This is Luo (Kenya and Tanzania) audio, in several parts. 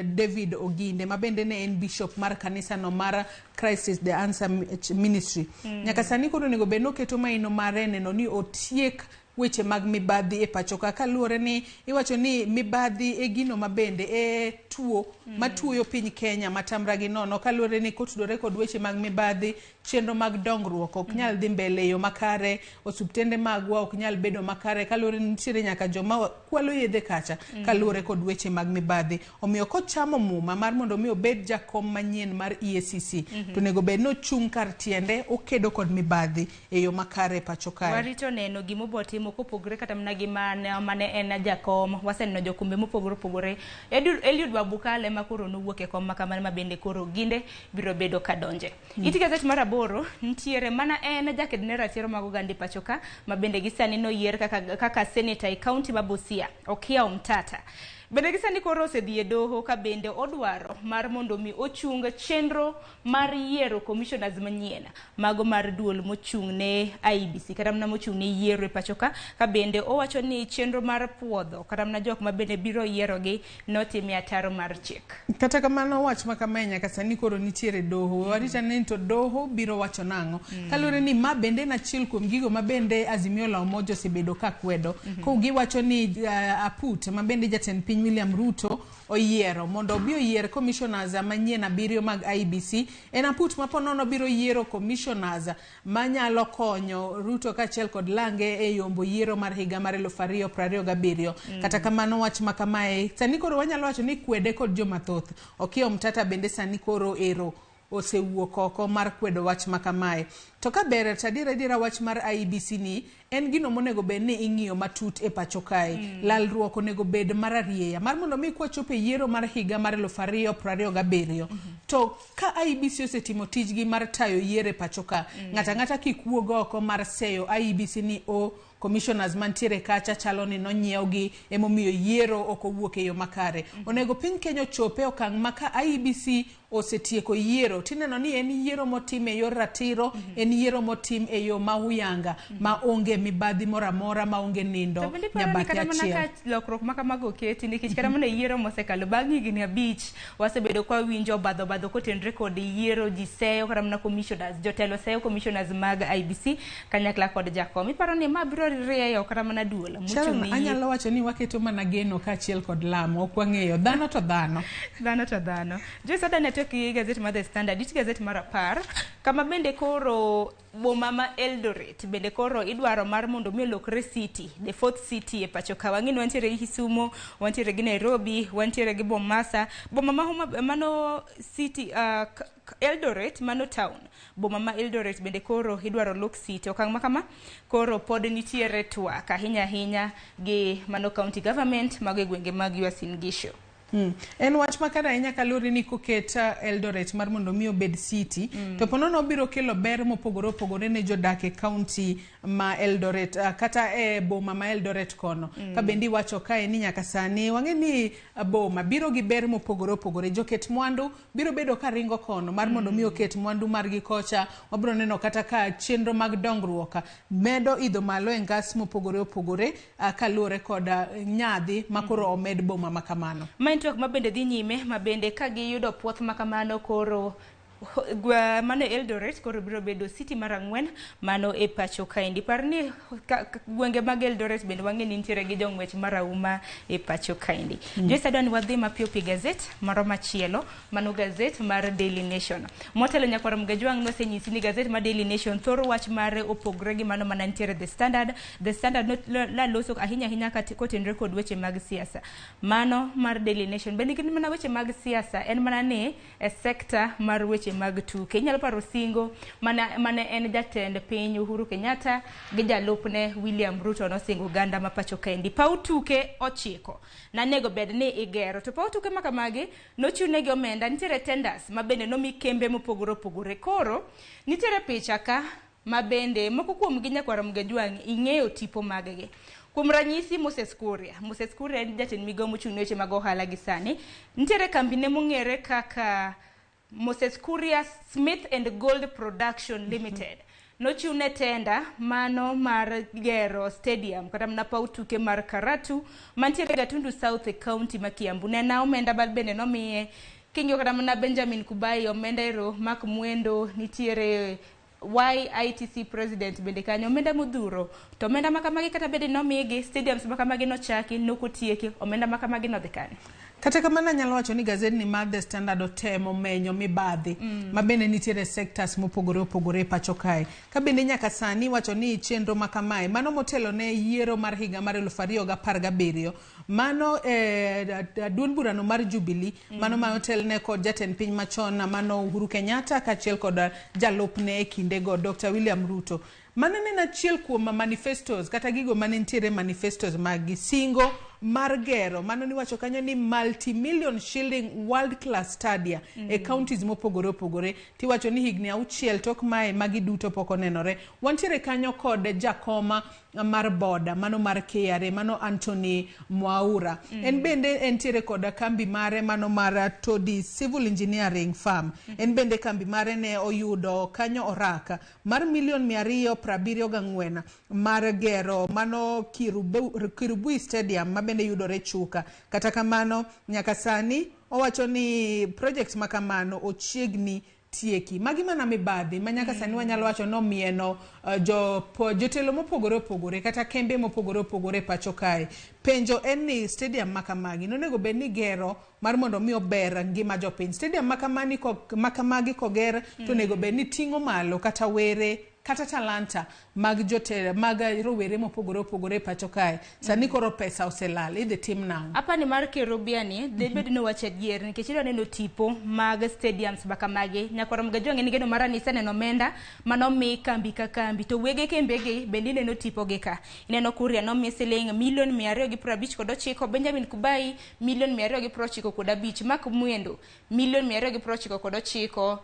David Oginde ma bende ne en bishop mar kanisano mar Christ is the Answer Ministry. Nyaka sani koro onego bed ni oketo maino mare neno ni otiek weche mag mibadhi e pacho ka, kaluwore ni iwacho ni mibadhi e gino ma bende e tuo matuoyo piny Kenya matamra gi nono, kaluwore ni kotudore kod weche mag mibadhi, chenro mag dongruok ok nyal dhi mbele e yo makare, osuptende magwa ok nyal bedo makare, kaluwore ni nitiere nyaka joma kwalo yedhe kacha kaluwore kod weche mag mibadhi. Omiyo kochamo muma mar mondo mi obed jakom manyien mar EACC, to onego bed ni ochung' kar tiende, okedo kod mibadhi e yo makare e pacho kae. Warito neno gima obo timo kopogore kata mana gi mane en jakom. Waseneno jokombe mopogore opogore. Eliud Wabukala ema koro nowuok e kom makamano ma bende koro Ginde biro bedo ka donje. It gazet mar 8 nitiere mana en jaked ne ratiro mag oganda e pacho ka ma bende gi sani noyier kaka senator e county ma Busia, Okiya Omtata. Bende gi sani koro osedhi e doho ka bende odwaro mar mondo mi ochung chenro mar yiero commissioners manyien mago mar duol mochung' ne IEBC kata mana mochung' ne yiero e pacho ka, ka bende owacho ni chenro mar puodho kata mana jok ma bende biro yierogi notime ataro mar chik. Kata kamano wach ma kamae nyaka sani koro nitiere doho. Warita ni to doho biro wacho nang'o. Kaluwore ni ma bende en achiel kuom gigo ma bende Azimio la Umoja osebedo ka kwedo. Ko giwacho ni Aput ma bende jatend piny William Ruto oyiero mondo obi oyier commissioners manyien 7 mag IEBC. En Aput ma ponono biro yiero commissioners manyalo konyo Ruto kaachiel kod Lange e yombo yiero mar higa mar 2027. Kata kamano wach ma kamae sani koro wanyalo wacho ni kwede kod joma thoth. Okiya Omtata bende sani koro ero osewuok oko mar kwedo wach ma kamae. To ka ber to adiera adiera wach mar IEBC ni en gino monego bed ni ing'iyo matut e pacho kae. Lalruok onego bed mararieya mar mondo mi kwachopo e yiero mar higa mar 2027. To ka IEBC osetimo tijgi mar tayo yiero e pacho ka, ng'ato ang'ata kik wuog oko mar seyo IEBC ni o commissioners mantiere kacha chalo ni nonyiewgi emomiyo yiero ok owuok e yo makare. Onego piny Kenya ochope okang' ma ka IEBC osetieko yiero tineno ni en yiero motim e yor ratiro, en yiero motim e yo ma huyanga, ma onge mibadhi moro amora, ma onge nindo To bende iparo ni nyabathe kata mana achiel. ka lokruok ma kamago oketi, nikech kata mana e yiero mosekalo bang' higni 5 wasebedo kwa winjo obadho obadho kotenore kod yiero, ji seyo kata mana commissioners, jotelo seyo commissioners mag IEBC kanyakla kod jakom. Iparo ni ma biro rieyo kata mana duol mochung' Sharon, ne yiero? anyalo wacho ni waketo mana geno kaachiel kod lamo, ok wang'eyo. Dhano to dhano. Dhano to dhano. Joyce Adani atiyo gi gazet mar The Standard, it gazet mar 10, kama bende koro boma ma Eldoret bende koro idwaro mar mondo mi olokre city, the fourth city e pacho ka. Wang'e ni wantiere gi Kisumu, wantiere gi Nairobi, wantiere gi Mombasa. Boma ma Homa, mano city, Eldoret mano town. Boma ma Eldoret bende koro idwaro lok city. Okang' ma kama koro pod nitiere twak ahinya ahinya gi mano county government mago e gwenge mag Uasin Gishu. En wach makare ahinya kaluwore ni koket Eldoret mar mondo mi obed city, to ponono obiro kelo ber mopogore opogore ne jodak e county ma Eldoret, kata e boma ma Eldoret kono. Ka bende iwacho kae ni nyaka sani wang'e ni boma biro gi ber mopogore opogore. Joket mwandu biro bedo ka ringo kono mar mondo mi oket mwandu margi kocha. Wabiro neno kata ka chenro mag dongruok medo idho malo e ngas mopogore opogore, kaluwore kod nyadhi ma koro omed boma ma kamano. Ma en twak ma bende dhi nyime, ma bende ka giyudo puoth ma kamano koro mano Eldoret koro biro bedo city mar 4 mano e pacho kaendi. Par ni gwenge mag Eldoret bende wang'e ni nitiere gi jong'wech marahuma e pacho kaendi. Joyce adwa ni wadhi mapiyo piyo gazet moro machielo, mano gazet mar Daily Nation. Motelo nyakwar Mgajwang' nosenyisi ni gazet mar Daily Nation thoro wach mare opogore gi mano mana nitiere The Standard. The Standard laloso ahinya ahinya kotenore kod weche mag siasa. Mano mar Daily Nation bende gin mana weche mag siasa, en mana ni e sekta mar weche mag tuke. Inyalo paro singo mane en jatend piny Uhuru Kenyatta gi jalupne William Ruto nosingo oganda ma pacho kaendi. Paw tuke 9 nanego bed ni igero. To paw tuke ma kamagi nochiwnegi omenda, nitiere tenders ma bende nomi kembe mopogore opogore. Koro nitiere picha ka ma bende moko kuomgi nyakwar Mgajwang' ing'eyo tipo maggi. Kuom ranyisi Moses Kuria. Moses Kuria en jatend migawo mochung' ne weche mag ohala gi sani. Nitiere kambine mong'ere kaka Moses Kuria Smith and Gold Production Limited. Nochiwne tenda mano mar gero stadium kata mana paw tuke mar Karatu mantiere Gatundu South e county ma Kiambu. Nena omenda bende nomiye. King'iyo kata mana Benjamin Kubai omenda ero, Mark Mwendo nitiere YITC president bende kanyo omenda modhuro. To omenda makamagi kata bende nomigi stadiums makamagi nochaki nokotieki omenda makamagi nodhi kanye? Kata kamano anyalo wacho ni gazet ni mar The Standard otemo menyo mibadhi ma bende nitiere sectors mopogore opogore e pacho kae. Ka bende nyaka sani wacho ni chenro ma kamae mano motelo ne yiero mar higa mar 2017 mano duond burano mar Jubilee mano ma otelne kod jatend piny machon mano Uhuru Kenyatta kaachiel kod jalupne e kindego Dr. William Ruto. Mano ne en achiel kuom manifestos kata gigo mane nitiere manifestos mag singo mar gero mano niwacho kanyo ni multi-million shilling world class stadia e counties mopogore opogore. Tiwacho ni higni 6 tok mae magi duto pok onenore. Wantiere kanyo kod jakoma mar boda mano mar KRA mano Anthony Mwaura. En bende entiere kod kambi mare mano mar Todi Civil Engineering Firm. En bende kambi mare ne oyudo kanyo oraka mar milion 274 mar gero mano Kirubui Stadium ma bende yudore Chuka. Kata kamano nyaka sani owacho ni project ma kamano ochiegni tieki. Magi mana mibadhi ma nyaka sani wanyalo wacho ni omieno jotelo mopogore opogore kata kembe mopogore opogore e pacho kae. Penjo en ni stadium ma kamagi nonego bed ni gero mar mondo mi ober ngima jopiny. Stadium ma kamagi koger to onego bed ni ting'o malo kata were kata talanta mag jotelo mag rowere mopogore opogore e pacho kae. Sani koro pesa oselal, idhi tim nang'o? Apani mar Kerobia ni debed ni wacho adier nikech idwa neno tipo mag stadiums makamagi. Nyakwar Mgajwang' en geno mara ni iseneno omenda manomi kambi ka kambi to wege kembegi bende ineno tipo gi ka. Ineno Kuria nomi siling milion 259, Benjamin Kubai milion 295, Mark Mwendo milion 299,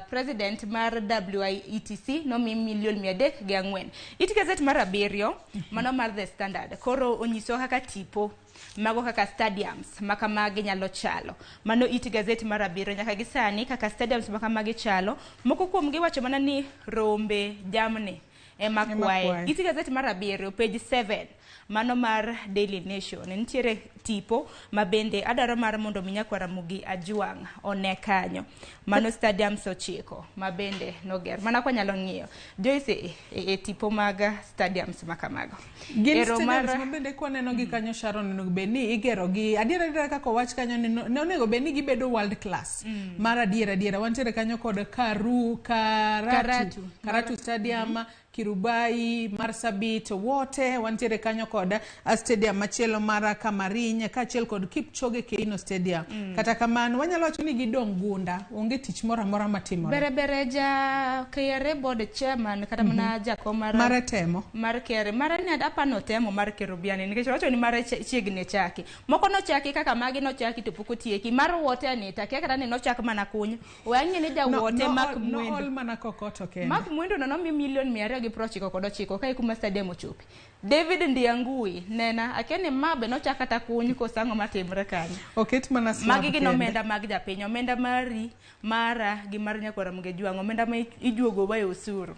president mar WIETC nomi milion 304. It gazet mar 7 mano mar The Standard koro onyiso kaka tipo mago kaka stadiums makamagi nyalo chalo. Mano it gazet mar 7 nyaka gi sani kaka stadiums makamagi chalo. Moko kuom gi wacho mana ni rombe jamni ema Ema kwaye. kwaye. It gazet mar 7 page 7 mano mar Daily Nation nitiere tipo ma bende adwaro mar mondo mi nyakwar Ramogi Ajwang' one kanyo. Mano stadiums 9 ma bende noger. Mana kwa nyalo ng'iyo. Joyce e tipo mag stadiums makamago. Gin Ero stadiums ma bende kwaneno gi kanyo Sharon onego bed ni igero gi adiera adiera kaka owach kanyo ni ne onego bed ni gibedo world class mar adiera adiera. Wantiere kanyo kod Karatu. Karatu. Karatu Stadium, Kirubai, Marsabit, wote wantiere kanyo kod stadium machielo mar Kamariny kaachiel kod Kipchoge Keino Stadium. Kata kamano wanyalo wacho ni gidong' gunda, onge tich moro amora matimore. Bere bere ja KRA board chairman kata mana jakom mar Mare temo. mar KRA mare ni apano temo mar Kerobiani nikech owacho ni mare chiegni chaki. Moko nochaki kaka magi nochaki to pok otieki. Mar wote ni takia kata ni nochak mana kuny. We ang'e ni ja wote Mark Mwendo. Nool mana kokoto kende. Mark Mwendo no nomi milion 299 ka e kuma stadium ochopi. David Ndiangui nena akia ni ma be nochak kata kuny koso ang'o matimre kanyo. Oket mana slab Magi gin kende. omenda mag japiny, omenda mari, mara gi mar nyakwar Ramogi Ajwang', omenda ma ijuogo wa e osuru.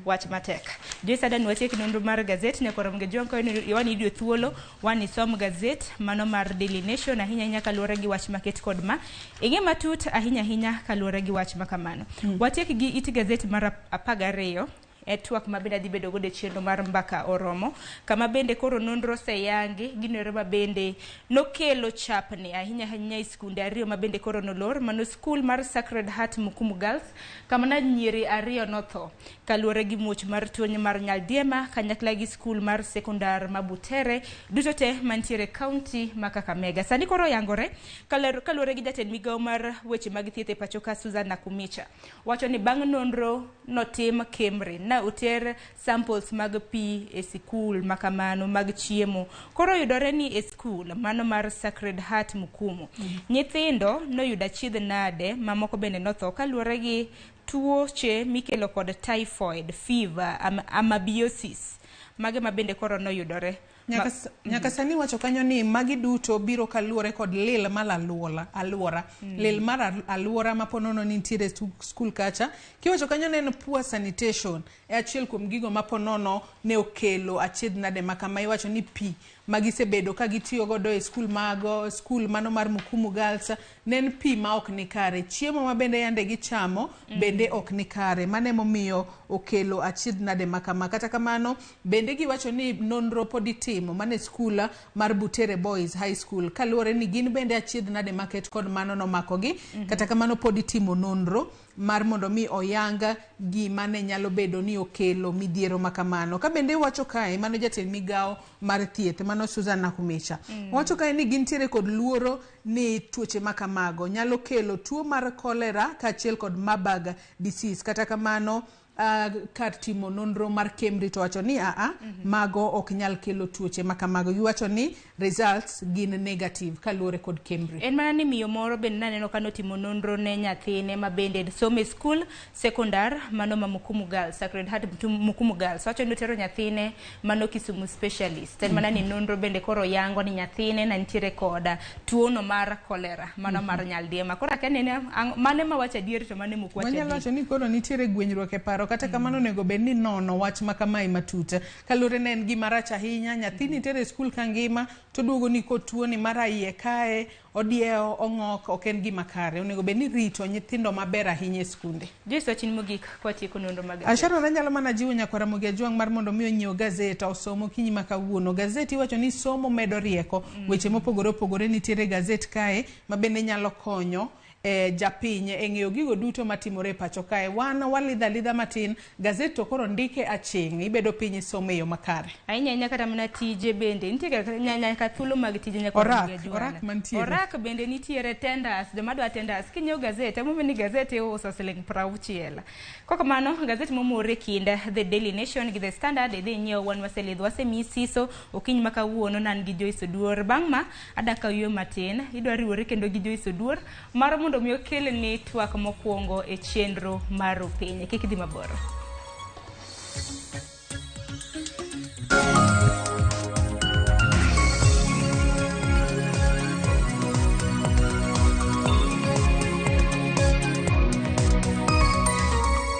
Wach matek. Joyce Adan watiek nonro mar gazet nyakwar Ramogi Ajwang' ka wan iyudo thuolo wan isom gazet mano mar Daily Nation ahinya ahinya kaluwore gi wach maket kod ma. Ing'e matut ahinya ahinya kaluwore gi wach makamano. Watiek gi it gazet mar 12 e twak ma bende adhi bedo godo e chenro mar mbaka oromo kama bende koro nonro oseyangi ginore ma bende nokelo chapni ahinya ahinya e skunde 2 ma bende koro nolor mano skul mar Sacred Heart Mukumu Girls kama na nyiri 2 notho kaluwore gi muoch mar tuo mar nyaldiema kanyakla gi skul mar sekondar ma Butere duto te mantiere kaunti ma Kakamega. Sani koro oyangore kaluwore gi jatend migawo mar weche mag thieth e pacho ka Susan Nakumicha wacho ni bang' nonro notim Kemri na oter samples mag pi e sikul makamano mag chiemo koro yudore ni e skul mano mar Sacred Heart Mukumu nyithindo noyudo achiedh nade mamoko bende notho kaluwore gi tuoche mikelo kod typhoid fever amabiosis mage ma bende koro noyudore. Nyaka sani wacho kanyo ni magi duto biro kaluwore kod lil mar aluora. Lil mar aluora ma ponono nitiere skul kacha. Kiwacho kanyo ne en poor sanitation e achiel kuom gigo ma ponono ne okelo achiedh nade ma kama. Iwacho ni pi magisebedo ka gitiyo godo e skul mago skul mano mar Mukumu Girls ne en pi ma ok ni kare. Chiemo ma bende yande gichamo bende ok ni kare. Mano emomiyo okelo achiedh nade ma kama. Kata kamano bende giwacho ni nonro pod itimo mano e skul mar Butere Boys High School kaluwore ni gin bende achiedh nade maket kod mano nomakogi. Kata kamano pod itimo nonro mar mondo mi oyang gima ne nyalo bedo ni okelo midhiero ma kamano. Ka bende wacho kae mano jatend migawo mar thieth mano Susan Nakhumicha. Wacho kae ni gintiere kod luoro ni tuoche ma kamago nyalo kelo tuo mar cholera kaachiel kod Marburg disease. Kata kamano kar timo nonro mar KEMRI to wacho ni aa mago ok nyal kelo tuoche ma kamago. Giwacho ni results gin negative kaluwore kod KEMRI. En mana ni miyo moro bende naneno ka notimo nonro ne nyathine ma bende somo e skul sekondar mano ma Mukumu Girls, Sacred Heart Mukumu Girls. Wacho ni otero nyathine mano Kisumu Specialist. En mana ni nonro bende koro yango ni nyathine ne nitiere koda tuono mar cholera mano mar nyaldiema. Koro akia ni mane ma wacho adier to mane mok wach Wanyalo adier. wacho ni koro nitiere gwenyruok e paro kata kamano onego bed ni nono wach ma kamae matut. Kaluwore ne en gima rach ahinya, nyathi nitiere e skul ka ngima to duogo ni kotuo ni mara iye kae, odiewo, ong'ok, ok en gima kare. Onego bed ni rito nyithindo maber ahinya e skunde. Joyce, wachni mogik kwatieko nonro mag gazet. Sharon, anyalo mana jiwo nyakwara Ramogi Ajwang' mar mondo mi onyiew gazet osom okinyi ma kawuono. Gazet iwacho ni somo medo rieko. Weche mopogore opogore nitiere gazet kae ma bende nyalo konyo japiny e ng'eyo gigo duto matimore e pacho kae. Wan walidho alidha matin, gazet to koro ndike aching', ibedo piny isomo e yo makare. Ahinya ahinya kata mana tije bende nitie nyaka thuolo mag tije nyaka Orak, orak mantiere. Orak bende nitiere tenders, joma dwa tenders kinyiewo gazet, emomiyo ni gazet iuso siling 60. Kok kamano, gazet momore kind The Daily Nation gi The Standard idhi inyiew wan waselidho wasemiyi siso okinyi ma kawuono nan gi Joyce Oduor. Bang' ma adak ka yweyo matin, idwa riwori kendo gi Joyce Oduor mar mondo mi okelni twak mokwongo e chenro mar Rupiny. Kik idhi mabor.